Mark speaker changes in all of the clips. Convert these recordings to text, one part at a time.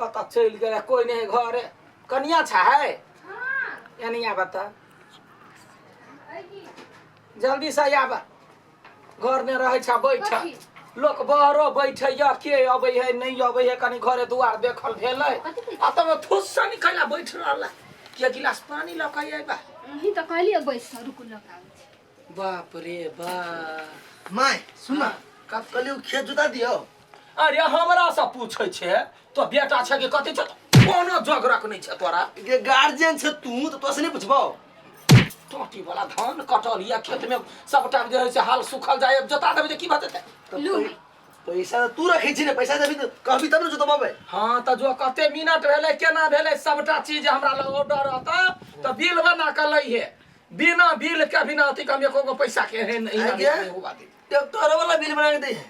Speaker 1: कतऽ चलि गेलै कोइ नहि घरे कनिया छै एनी आबऽ तऽ जल्दी से आबऽ घर मे रहै छ बैठ
Speaker 2: कथी?
Speaker 1: लोक बहरो बैठैया के अबै है नहि अबै है कनि घरे दुआर देखल भेलै
Speaker 2: कथी कहै
Speaker 1: आ तब थुस्सा निकला बैठ रहल के गिलास पानी लऽ के अयबा
Speaker 2: अहीं तऽ कहलियै बैस रुकू लऽ कऽ आबै छी
Speaker 1: बाप रे बाप
Speaker 3: माय सुन ना
Speaker 1: कब
Speaker 3: कहलियै खेत जोता दियौ
Speaker 1: अरे हमरा से पूछै छै तो बेटा छै कि कथी छै कोनो जोगरक नहि छै तोरा
Speaker 3: गे गार्जियन छै तू तऽ तोरा से नहि पुछबौ
Speaker 1: टोटी वाला धान कटल या खेत में सबटा जे है से हाल सुखल जाय जोता देबै तऽ की भऽ जेतै
Speaker 3: तऽ
Speaker 2: लू।
Speaker 3: पैसा तऽ तू रखै छी ने पैसा देबही तऽ कहबी तब ने जोतबेबै
Speaker 1: हाँ तऽ जो कते मिनट भेलै केना भेलै सबटा चीज हमरा लग ऑर्डर रहतौ तऽ बिल बना कऽ लैहे बिना बिल के बिना अथी के हम एको गो पैसा के एहन
Speaker 3: आइ गे?
Speaker 1: हुआ दे
Speaker 3: ट्रैक्टर वाला बिल बना के दै है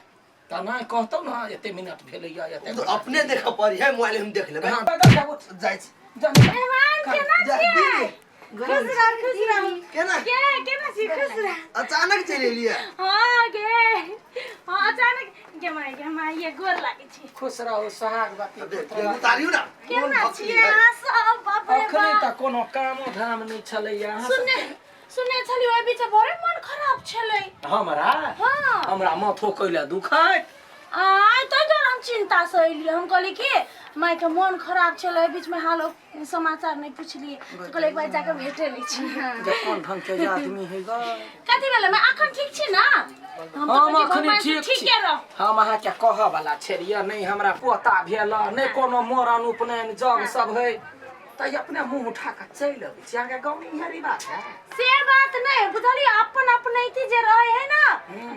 Speaker 1: तऽ नहि कहतौ ने एते मिनट भेलैया एते
Speaker 3: तो अपने देखऽ पड़ी है मोबाइल हम देख लेबै
Speaker 1: हाँ, जा, जा, उठ,
Speaker 3: जाइ छी
Speaker 1: जा,
Speaker 4: मेहमान
Speaker 1: जा।
Speaker 4: केना
Speaker 3: जा
Speaker 4: छियै
Speaker 3: दीदी
Speaker 4: खुश रह खुश रह
Speaker 3: केना
Speaker 4: के केना छी खुश रह
Speaker 3: अचानक चलि एलियै
Speaker 4: हाँ गे हाँ अचानक गे माय गे माय ये गोर लागै छी
Speaker 1: खुश रहू सोहागवती
Speaker 3: देख उतारियौ ना
Speaker 4: केना छियै अहाँ सब बाप रे
Speaker 1: अखने
Speaker 4: बाप
Speaker 1: तऽ कोनो कामो धाम नहि छलैया अहाँ सब-
Speaker 4: सुनने सुनने छली ओहि बीच बड़े मन खराब छलै
Speaker 1: हमरा
Speaker 4: हाँ
Speaker 1: हमरा माथो कैला दुखाइत
Speaker 4: आय तै दुआरे हम चिंता से एलियै हम कहली कि माय के मन खराब छलै ओहि बीच में हाल समाचार नहि पुछलियै तऽ कहलियै एक बार जाके भेटे लै छी
Speaker 1: जे कोन ढंग के आदमी है ग
Speaker 4: कथी भेलै मैं अखन ठीक छी ना हम
Speaker 1: हम
Speaker 4: तऽ
Speaker 1: अखनी
Speaker 4: कहै छी
Speaker 1: ठीक छी
Speaker 4: ठीके रह
Speaker 1: हम अहाँके कहऽ वाला छलियै नहि हमरा पोता भेल नहि कोनो मरण उपनयन जग सब है तऽ अपने मुंह उठा कऽ चलि अबै छी अहाँके गाँवमे इएह रिवाज है
Speaker 4: से बात नहि बुझलियै अपन अपनैती जे रहे है ना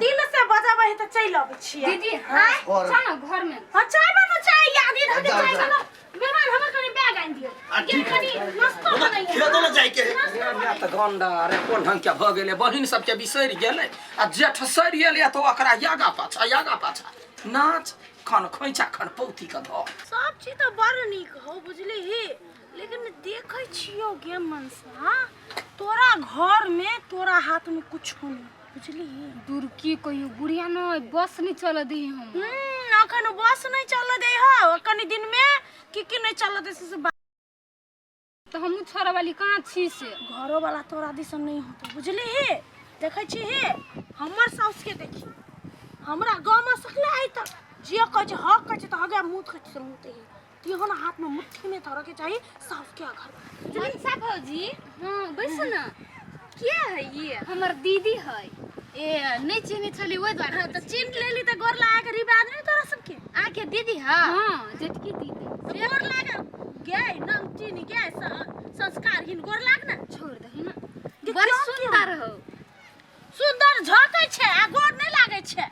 Speaker 4: दिल से बजाबै है तऽ चलि अबै छियै
Speaker 2: दीदी
Speaker 4: आँय?
Speaker 3: और
Speaker 2: चल ना घर में
Speaker 4: हाँ चाय बनो चाय याद इधर के
Speaker 3: जाओ,
Speaker 4: चाय
Speaker 3: जाओ।
Speaker 4: बनो मेहमान हमर कनि बैग आनि दियौ
Speaker 3: आ,
Speaker 4: के
Speaker 3: ठीक है।
Speaker 4: कनि नाश्तो बनैयै
Speaker 3: खेतो ने जाइके है
Speaker 1: रे माय तऽ गंडा अरे कोन ढंग के भऽ गेलै बहिन सबके बिसरि गेलै आ जेठ सरि गेलै तऽ ओकरा यागा पाछा यागा पाछा नाच खन खोइचा खन पौती के धऽ
Speaker 4: सब चीज तऽ बड़ नीक हौ बुझलिही लेकिन देखै छियौ गे मनसा तोरा घरमे तोरा हाथमे कुछो नहि बुझलिही
Speaker 2: दूर की कहियो बुढ़िया न बस नहीं चल दी हम
Speaker 4: अखन बस नहि चलऽ दै हौ कनि दिनमे की की नहि चलऽ दै से
Speaker 2: तो हमहूँ छोड़े वाली कहाँ छी से
Speaker 4: घरो वाला तोरा दिसन नहि होतौ बुझलिही देखै छिही हमर साउसके देखी हमरा गाँवमे सकले आइ तक जे कहै छै हक कहै छै तऽ हगे मुँह कहै छै तऽ मुँह तेहन हाथमे मुट्ठीमे धरऽके चाही साउसके घर
Speaker 2: मनसा भौजी हाँ बैसू ना के है ये हमर दीदी है ए नहीं चिन्है छली ओहि दुआरे
Speaker 4: हाँ, तऽ चिन्ह लेली तऽ गोर लागे रिवाज नहि तोरा सबके
Speaker 2: आके दीदी है हाँ जेठकी दीदी
Speaker 4: तऽ गोर लागे गे नाम चिन्ह गे संस्कारहीन गोर लाग ने
Speaker 2: छोड़ दही ना
Speaker 4: गे,
Speaker 2: बड़
Speaker 4: क्यों
Speaker 2: सुंदर हो
Speaker 4: सुंदर झकै छै आ गोर नहि लागै छै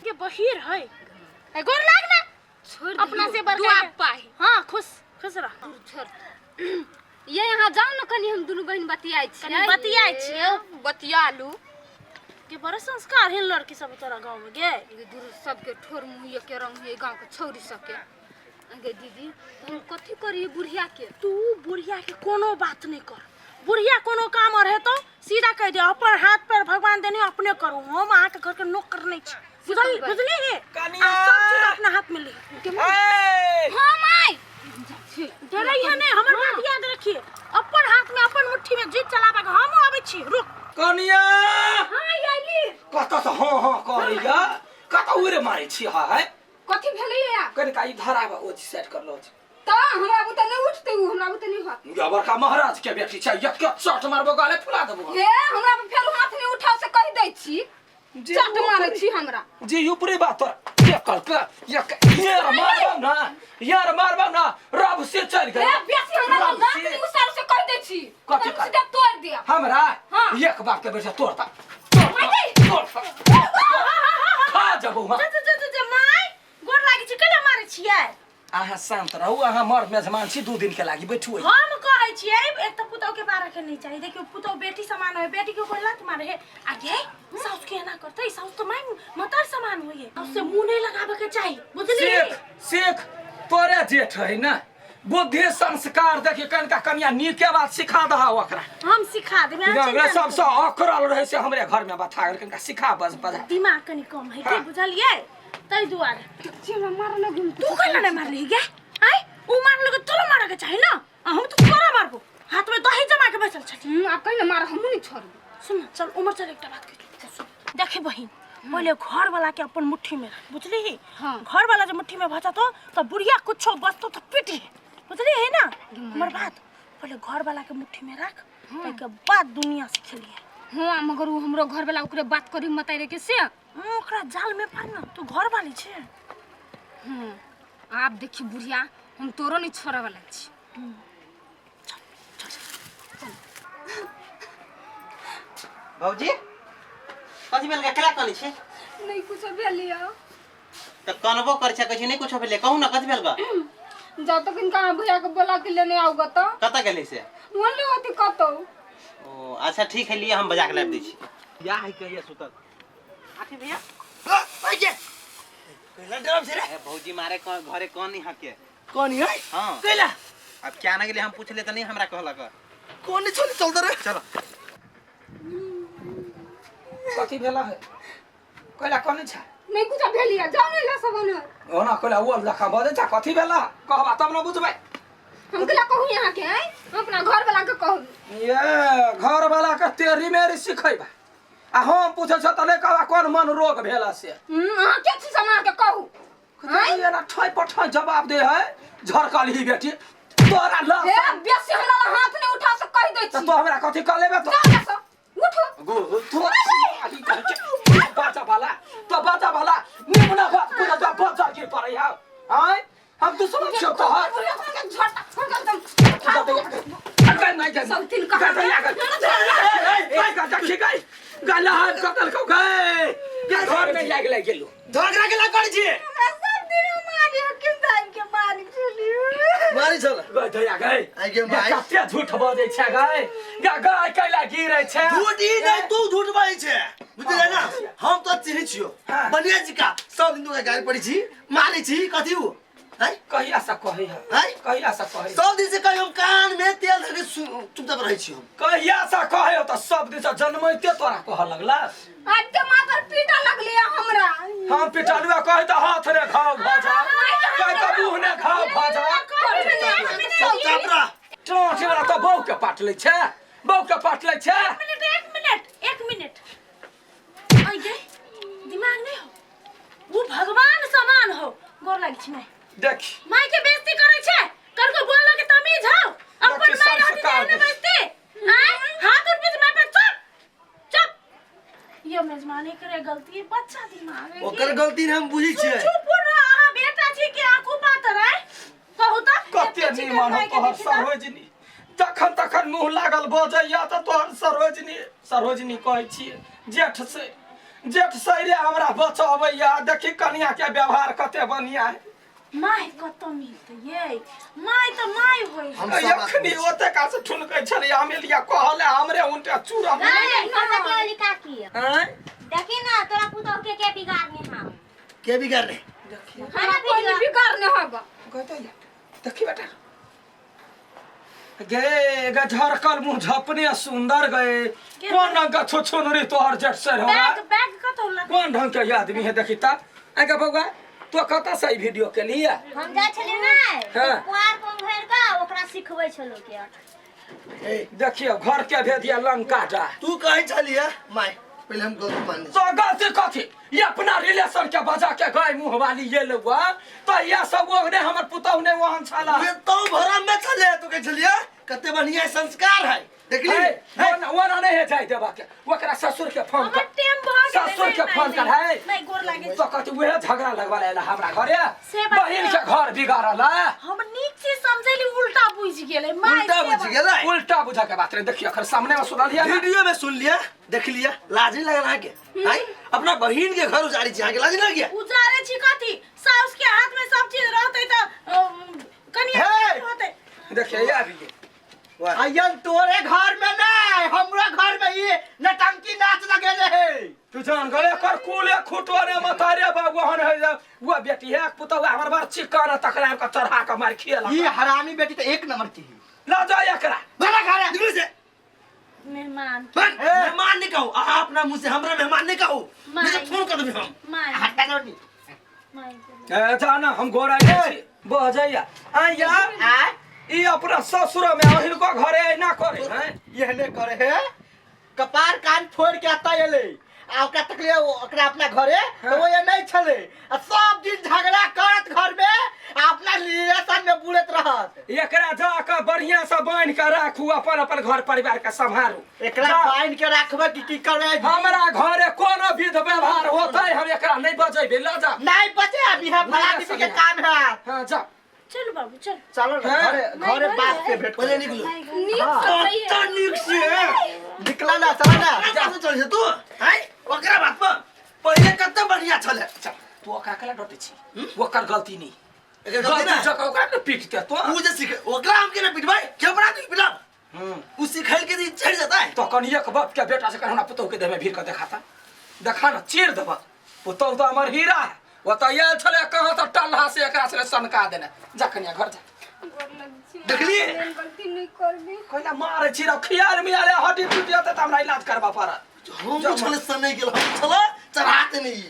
Speaker 4: गे बहिर है ए गोर लाग ने
Speaker 2: छोड़
Speaker 4: अपना से बड़का
Speaker 2: दुआ
Speaker 4: के।
Speaker 2: पाही
Speaker 4: हाँ खुश खुश रह
Speaker 2: छोड़ ये यहाँ जाओ ना कनी हम दुनू बहन बतियाइ छियै
Speaker 4: कनी बतियाइ छियै।
Speaker 2: बतिया लू
Speaker 4: के बड़े संस्कार हिन लड़की सब तोरा गाँव में गे
Speaker 2: गे दूर सबके ठोर मुँह के रंग है गाँव के छौरी सबके गे दीदी हम कथी करिए बुढ़िया के
Speaker 4: तू बुढ़िया के कोनो बात नहीं कर बुढ़िया कोनो काम और हेतौ सीधा कह दे अपन हाथ पैर भगवान देने अपने करू हम अहाँ के घर के नौकर नहीं छी बुझल बुझली हे
Speaker 1: कनिया!
Speaker 4: आ सब चीज अपना हाथ में ले
Speaker 1: ए!
Speaker 2: हाँ माय
Speaker 4: डरै है नहीं हमर बात याद रखिए अपन हाथ में अपन मुट्ठी में जीत चलाबे के हम आबै छी रुक
Speaker 1: कनिया
Speaker 2: हाँ आइली
Speaker 1: कतऽ से हाँ हाँ करैया कतऽ उड़े मारै छी है
Speaker 2: कथी भेलैया
Speaker 1: कनिका इधर आबऽ ओ सेट कर लो
Speaker 2: तऽ हमरा बुते नहि उठतै उ हमरा बुते नहि होत
Speaker 1: या बड़का महाराज के बेटी छै एक के चोट मारबो गाले फुला देबो
Speaker 2: हे हमरा पर फेर हाथ नहि उठाओ से कहि दै छी
Speaker 1: जे
Speaker 2: चट मारै छी हमरा
Speaker 1: जे ऊपरे बात तोरा के कर के एक यार मारबो ना यार मारबो ना रब से चल
Speaker 2: हे
Speaker 1: गए
Speaker 2: बेसी हमरा
Speaker 1: रब
Speaker 2: दाँत
Speaker 1: से
Speaker 2: नहि उसार से कहि दै छी
Speaker 1: कथी
Speaker 2: तब
Speaker 1: कह-
Speaker 2: सीधा तोड़ दिया
Speaker 1: हमरा
Speaker 2: हाँ।
Speaker 1: एक बाप के बेटा तोड़ता तोड़ता तोड़ता खा जबो हम
Speaker 4: जा जा जा जा माय गोर लागै छी केना मारै छियै
Speaker 1: अहाँ शान्त रहू अहाँ मर्द मेजमान छी दू दिन के लागी बैठू एहि।
Speaker 4: हम कहै छियै एक तऽ पुतहु के बारह के नहीं चाही देखियौ पुतहु बेटी समान है बेटी के कोई लात मारे है आ गे साउस के एना करतै साउस तऽ माय मतार समान होइए साउस से मुंह नहीं लगाबे के चाही बुझली
Speaker 1: शेख शेख तोरे जेठ है ना बुद्धि संस्कार देखी कनिका कनिया नीके बात सिखा दहा ओकरा
Speaker 4: हम सिखा देबै अहाँ
Speaker 1: हमरा
Speaker 4: चिन्ता नहि
Speaker 1: सबसँ अकरल रहै से हमरे घर में बथा गेल कनिका सिखा बस बजा
Speaker 4: करू। दिमाग कनि कम है के
Speaker 1: हाँ।
Speaker 4: बुझलियै ताहि दुआरे
Speaker 2: हमरा मारऽ लगू
Speaker 4: तू कैला नहि मारली गे आय उ
Speaker 2: ने मार हमहूँ नहीं छोड़बे।
Speaker 4: सुन न, चल उमर चल, एकटा बात कहै छी। देखी बहिन, पहिले घर वाला के अपन मुट्ठी में रख, बुझली?
Speaker 2: हाँ।
Speaker 4: घर वाला जब मुट्ठी में भजतो तो बुढ़िया कुछो बचतो तो पिटी, बुझली है ना हमर बात? पहिले घर वाला के मुट्ठी में रख, ताहिके बाद दुनिया से खेलिए।
Speaker 2: हाँ, मगर वो हमरो घर वाला ओकरे बात करी मताई रे के से।
Speaker 4: ओकरा जाल में पार ना, तू घर वाली छे।
Speaker 2: हाँ, आप देखी बुढ़िया, हम तोरो नहीं छोड़े वाला छी।
Speaker 5: भौजी कथी भेल? केला कनी छै?
Speaker 2: नहीं कुछ भेलिया।
Speaker 5: त कनबो करै छै, कहै छै नहीं कुछो भेलै। कहू ना कथी भेल गा?
Speaker 2: जा तक इनका भैया के बोला के लेने आओगा तो।
Speaker 5: कतऽ गेलै से?
Speaker 2: बोले होती कतौ।
Speaker 5: ओ अच्छा ठीक है, लिए हम बजा के लाबि दै छी। या है कहिया सुतल आठी भैया।
Speaker 3: कैला डरब छै रे?
Speaker 5: ए भौजी मारे घरे कौन नहीं हके।
Speaker 3: कौन है?
Speaker 5: हाँ।
Speaker 3: कैला?
Speaker 5: अब क्या ना गेलै हम पूछले त नहीं हमरा कहलक।
Speaker 3: कौन नहीं चल चल रे।
Speaker 5: चलो।
Speaker 1: कथी भेला है? कैला कने छै?
Speaker 2: नहीं कुछ भेलिया, जाओ नहीं ला सब ने।
Speaker 1: ओना कैला ओ लखा बजै छै, कथी भेला कहबा तब न बुझबै।
Speaker 2: हम केला कहू यहाँ के हैं? हम अपना घर वाला के कहू।
Speaker 1: ये घर वाला के तेरी मेरी सिखैबा आ हम पूछै छ त नै कहबा कोन मन रोग भेला से।
Speaker 2: अहाँ के छी समा के कहू?
Speaker 1: एना ठै पठै जवाब दे है झरकल ही बेटी तोरा ल।
Speaker 2: ए बेसी हमरा ला हाथ नहीं उठा से कहि दै
Speaker 1: त
Speaker 2: छी।
Speaker 1: तो हमरा कथी कह लेबे तो?
Speaker 2: जाओ ना सब, उठो।
Speaker 1: गो तो बाजा वाला तो बाजा वाला निमना बात पूरा जा बाजा गिर पड़ै है। आय हम दुश्मन छियौ तोहर।
Speaker 2: बुढ़िया के झटका हम एकदम
Speaker 1: नहीं गए
Speaker 2: सब दिन कहाँ
Speaker 1: गला हाथ कतल को गए घर में लाग लाग गेलु।
Speaker 3: झगड़ा केला करै छी?
Speaker 2: सब दिन मारी हकीम साहब के मारी छलियो।
Speaker 3: मारी छल।
Speaker 1: गए दया गए।
Speaker 3: आइ गे माई।
Speaker 1: कते झूठ बजै छै गए गा गए कैला गिरै छै।
Speaker 3: झूठ ई नहीं, तू झूठ बजै छै, बुझलियै ना? हम तो चिन्है छियौ
Speaker 1: हाँ।
Speaker 3: बढ़िया जी का, सब दिन तोरा गारि पड़ै छी, मारै छी, कथी उ हैं?
Speaker 1: कहिया से कहै है?
Speaker 3: हैं?
Speaker 1: कहिया से कहै?
Speaker 3: सब दिन से कहियो हम कान में तेल धके चुपचाप रहै छी हम।
Speaker 1: कहिया से कहै त सब दिन से जन्मैते तोरा कहऽ लगला।
Speaker 2: आज के मातर पीटा लगली हमरा।
Speaker 1: हम पिटलुआ कहै त हाथ ने खाओ भजा, कहै त मुँह ने खाओ भजा।
Speaker 3: चुपचाप रह।
Speaker 1: चोट वाला त बहू के पाट लै छै, बहू के पाट लै छै।
Speaker 4: एक मिनट एक मिनट एक मिनट, आई गए दिमाग नहीं हो, वो भगवान समान हो। गोर लागी छी माय।
Speaker 1: देख
Speaker 4: माय के बेइज्जती करै छै, करको बोललो के तमीज हो, अपन
Speaker 1: देखी,
Speaker 4: माय रहती
Speaker 1: संस्कार
Speaker 4: ते ने
Speaker 1: दे।
Speaker 4: बेइज्जती। आय हाथ उठ बीच माय पर चुप चुप। यो मेजबानी करे गलती है, बच्चा दिमाग है।
Speaker 3: ओकर गलती ने हम बुझै छियै।
Speaker 4: चुप रह, अहाँ बेटा छी के आंखू पातर है कहू त।
Speaker 1: कते निमन हो तोहर सरोजनी, जखन तखन मुँह लागल बजैया त तोहर सरोजनी सरोजनी कहै छियै। जेठ से जेठ सैरे हमरा बचबैया। देखी कनिया के व्यवहार कते बढ़िया है।
Speaker 4: माय कतऽ मिलतै ये माय त माय होय।
Speaker 3: हम सब बात
Speaker 1: एखनी
Speaker 3: बुझै छी।
Speaker 1: ओते का से ठुनकै छलै अमेलिया कहले हमरे उनटे चूड़ा।
Speaker 6: काकी
Speaker 1: आँय
Speaker 6: देखी ना तोरा पुतोह के के बिगाड़ने हम
Speaker 3: के बिगाड़ने?
Speaker 2: हमरा कोई बिगाड़ने होगा।
Speaker 1: कहते या देखी बेटा गे गे झरकल मुँह झपने सुंदर गए कोन रंग के छुछुनरी तोहर जेठ से हो।
Speaker 4: बैग बैग कतौ लग
Speaker 1: कोन ढंग के आदमी है देखी ता। आगे बौआ तो कतऽ से ई वीडियो के लिए?
Speaker 6: हम जाइ छलियै ने
Speaker 1: हाँ।
Speaker 6: पुआर पर भरि कऽ ओकरा सिखबै छलौ के।
Speaker 1: देखियो घर के भेदिया लंका जा।
Speaker 3: तू कहै छलियै माय, पहिले हम गलती मानै छी।
Speaker 1: तो गलती कथी? ये अपना रिलेशन के बजा के गाय मुँह वाली ये लुआ तो ये सब ओहने हमर पुतहु ने वहन छला।
Speaker 3: ये तो भरम में छलियै, तू कहै छलियै कते बढ़िया संस्कार है। देखली?
Speaker 1: है, वो ना नहीं है जाय देबा के, ओकरा ससुर के फोन
Speaker 4: हमर
Speaker 1: कर,
Speaker 4: टाइम भऽ गेलै।
Speaker 1: ससुर के
Speaker 4: नहीं,
Speaker 1: फोन
Speaker 4: नहीं,
Speaker 1: कर है।
Speaker 4: नहीं गोर लागे।
Speaker 1: तो कहती उहे झगड़ा लगवा ले हमरा घरे,
Speaker 4: से बात
Speaker 1: बहिन के घर बिगाड़ल है।
Speaker 4: हम नीक चीज समझैली उल्टा बुझि गेलै माय।
Speaker 3: उल्टा
Speaker 4: से
Speaker 3: बुझि
Speaker 4: बात।
Speaker 3: गेलै।
Speaker 1: उल्टा बुझा के बात रे। देखियो अखन सामने में सुनलियै ना?
Speaker 3: वीडियो में सुन लिया, देख लिया, लाज नहीं लगल अहाँके? हैं? अपना बहिन के घर उजाड़ी छी अहाँके, लाज नहीं लगिया?
Speaker 4: उजारे छी कथी? साउस के हाथ में सब चीज रहतै त कनिया
Speaker 7: हे!
Speaker 4: होतै।
Speaker 1: देखिए ये आबि गेल।
Speaker 7: अयन तोरे घर में नहीं, हमरा घर में ये नटंकी नाच लगेले है।
Speaker 1: तू जान गले कर कुले खुटवा ने मतारे बाबू हन है वो बेटी है पुतहु हमर बार चिकन तकरा के चढ़ा के मार खियला।
Speaker 7: ये हरामी बेटी तो एक नंबर की है।
Speaker 1: ला जा एकरा।
Speaker 7: भला घर
Speaker 3: निकलो से।
Speaker 4: मेहमान
Speaker 3: बन, मेहमान नहीं कहू, अहाँ अपना मुंह से हमरा मेहमान नहीं कहू, नहीं तो फोन कर देबी हम।
Speaker 4: My
Speaker 7: हटा दो नी।
Speaker 4: My
Speaker 1: ए जाना हम गोरा छी बजैया आया।
Speaker 7: आ
Speaker 1: ई अपना ससुर में हिनको घरे ऐना करे हैं।
Speaker 7: एहने करे है, कपार कान फोड़ के आता एले आ ओकरा तकले ओकरा अपना घरे तो वो ये नहीं छले आ सब दिन झगड़ा करत घर में आ अपना रिलेशन में बुलत रहत।
Speaker 1: एकरा जा के बढ़िया से बांध के राखू, अपन अपन घर परिवार के सम्हारू।
Speaker 7: एकरा
Speaker 1: जा।
Speaker 7: बांध के राखबे कि की करबे?
Speaker 1: हमरा घरे कोनो विध व्यवहार होतै हम एकरा नहीं बजेबे, ल जा।
Speaker 7: नहीं बचे अभी है फला
Speaker 1: नहीं
Speaker 7: दीदी के
Speaker 1: सके।
Speaker 7: काम है।
Speaker 1: हाँ जा।
Speaker 4: चल बाबू चल।
Speaker 7: चलो ना
Speaker 1: हाँ।
Speaker 7: घरे घरे बाप से भेंट
Speaker 3: पहिले
Speaker 7: करे।
Speaker 3: निकलू।
Speaker 2: नीक से
Speaker 3: कत्ता नीक से
Speaker 7: निकला ना, चला ना।
Speaker 3: कत्ता चल तू हैं ओकरा बात पर पहिले कत्ता बढ़िया छले।
Speaker 1: चल तू ओकरा केला डटे छी? ओकर गलती नहीं,
Speaker 3: एकर गलती
Speaker 1: गलती
Speaker 3: ना
Speaker 1: जक ओकरा ने पीटते तो
Speaker 3: उ जे सिख ओकरा हम के ना पिटबै, के बना के पिटाब? उ सिखैल के दी चढ़ जाता है।
Speaker 1: तो कनिए के बाप के बेटा से कहना पुतोह के देह में भीड़ के देखाता, देखा ना चीर देबा। पुतोह तो हमर हीरा है, वो तो आयल छले कहाँ तो टल्हा से एकरा से सनका देने। जा कनिया घर जा।
Speaker 3: देखलिए?
Speaker 2: गलती नहीं करबी।
Speaker 1: कोइला मारे छी रे खियाल मियाले हड्डी टूट जेतै त हमरा इलाज करबा पड़त।
Speaker 3: हम छले सनै गेल, हम छले चढ़ाते नहीं।